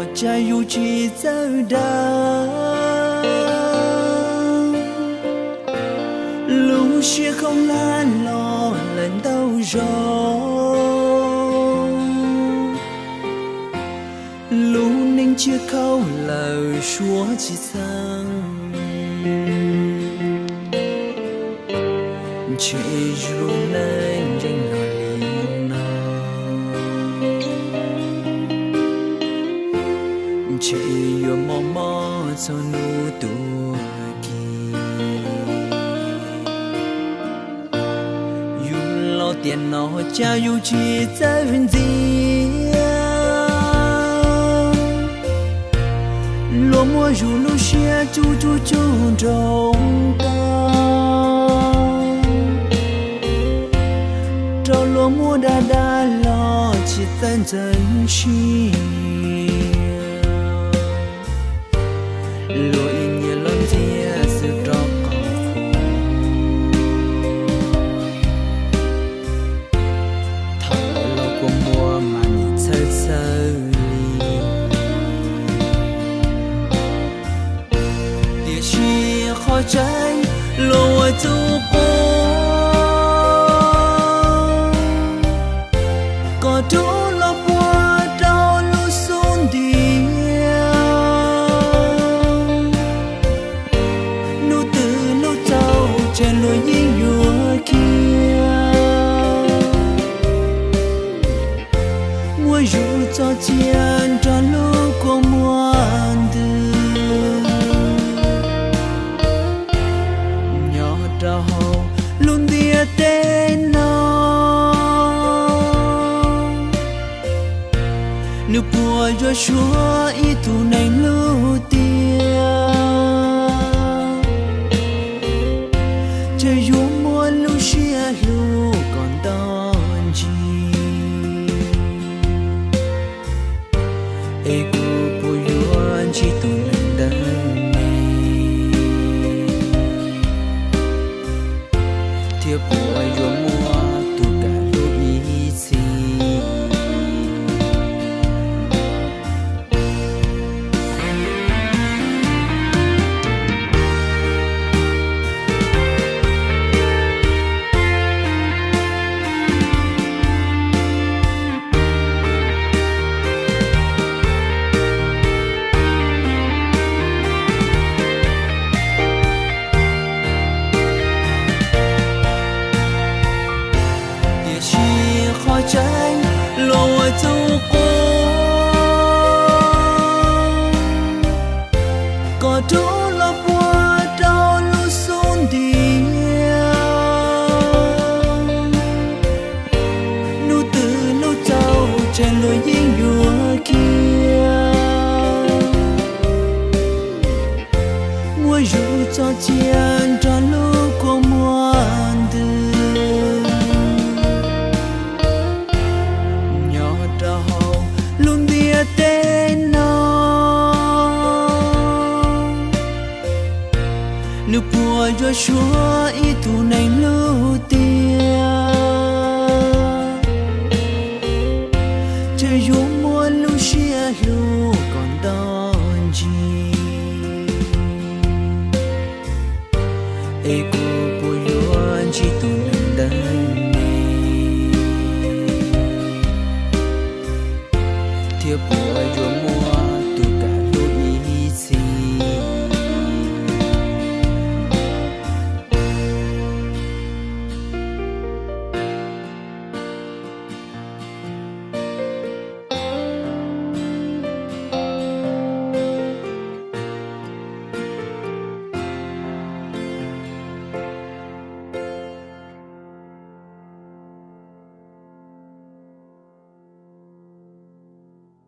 Cas yus tsis txawj dag, lub siab khaub hlab los lawm ntau zaus, lub neej tsiaj khaub lawm suav tsis txheeb. Ntshe yus neej ntseeg los li no, ntshe yuav mob mob txog hnub tuag kiag. Yus los tiam no cas yus tsis txawj ntxias, luag muab yus lub siab cug cug cug nroo tag, rau luag muab dag dag los tsis txawj ntxeev siab. Luag ib nyiam los ntxias xwb rau qhov qhuas, thaum los kua muag mas nim txhawj txhawj li. Tiam sis qhov tseeb luag ua txuj quav, kom rub los puag rau lub xub ntiag. Hnub twg hnub txaus ces luag yeej yuav kiag, muab yus txoj cia nrog lub kua muag ntws, nyob rau hauv lub ntiaj teb no. Nws puas yuav suav ib tug neeg lub tiag, ces yuav muab lub siab hlub kom nto ntsis. Es kuv puas yuav ntsib tus neeg ntawm ne, thiab puas yuav muaj tus kam hlub ib txhis? Tiam sis qhov tseeb luag ua txuj quav, kom rub los puag rau lub xub ntiag. Hnub twg hnub txaus ces luag yeej yuav kiag, muab yus txoj cia nrog lub kua muag ntws. Nyob rau hauv lub ntiaj teb no, nws puas yuav suav ib tug neeg lub tiag, ces yuav muab lub siab hlub kom nto ntsis. Es kuv puas yuav ntsib tus neeg ntawm ne, thiab puas yuav